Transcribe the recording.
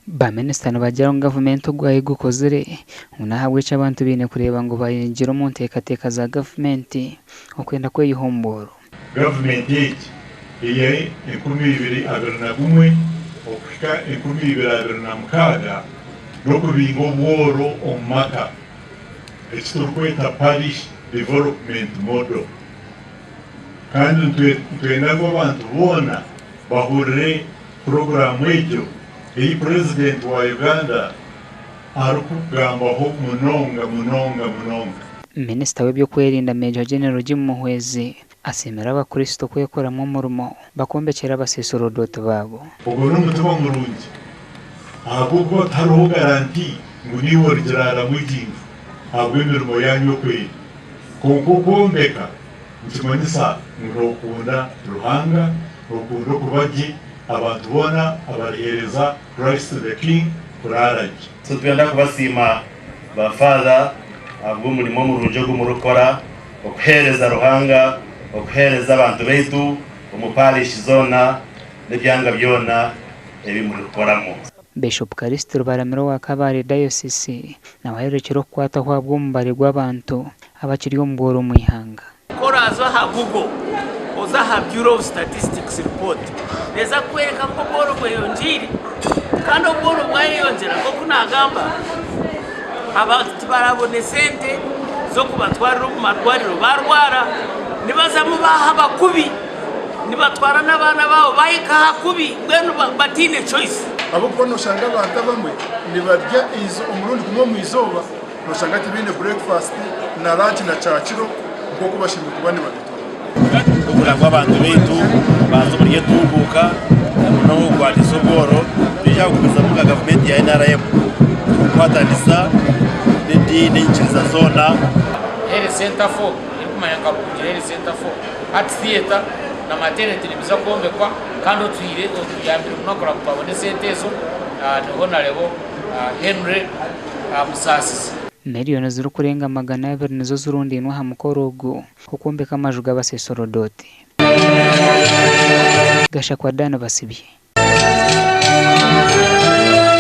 Ba minisita nibagira ngu gavumenti ogwayo egukozire ngu n'ahabw'ekyo abantu baine kureeba ngu baingira omu nteekateeka za gavumenti okwenda kweyiha omu bworo. Gavumenti egi eya 2021 okuhika 2026 n'okubinga obworo omu maka eki turikweta Parish Development Model kandi nitwenda ngu abantu boona bahurire Puroguraamu egyo ei Purezidenti wa Uganda arikugambaho munonga munonga munonga. Minisita w'eby'okwerinda Major General Jim Muhwezi asiimire abakristo kwekoramu omurimo bakwombekyera abasesorodooti baabo. Ogwo n'omutima murungi ahabw'okuba tihariho garanti ngu niiwe origiraaramu egi nju ahabw'emirimo yaanyu oku eri. Kwonka okwombeka Nikimanyisa ngu nookunda Ruhanga, nookunda okuba gye, abantu boona abariheereza Christ the King kuraara gye. Nitwenda kubasiima ba Father ahabw'omurimo murungi ogu murikukora okuheereza Ruhanga, okuheereza abantu baitu omu parish zoona n'ebyanga byona ebi murikukoramu. Bishop Callist Rubaramira owa Kabale Diocese nawe ayorekire okukwatwaho ahabw'omubare gw'abantu abakiri omu bworo omu ihanga. Ku oraaze aha Google oze aha Bureau of Statistics report neeza kukworeka ngu obworo bweyongyeire kandi obworo bwayeyongyera nk'oku naagamba abantu tibarabone sente z'okubatwarira omu marwariro baarwara nibazamu baahaba kubi. Nibatwara n'abaana baabo bahika aha kubi mbwenu bataine choice. Ahabw'okuba noshanga abantu abamwe nibarya omurundi gumwe omu izooba, noshanga tibaine breakfast na lunch na kyakiro nk'oku bashemereire kuba nibabitora. Kugira ngu abantu baitu baaza omuri entunguuka n'omu kurwanisa obworo, twija kugumizamu nka gavumenti ya NRM kukwatanisa n'ediini enyikiriza zoona. Health Centre 4 erikumanywa nka Rukungiri Health Centre 4. Hati theatre na maternity nibiza kwombekwa kandi otwire otuyambire munonga kureba ngu twabona esente ezo ni Honarebo Henry Musaasizi. Miriyoni zirikurenga 200 nizo zirundainwe aha mukoro ogu okwombeka amaju g'abasesorodoti. Gashakwa Dan Basibye.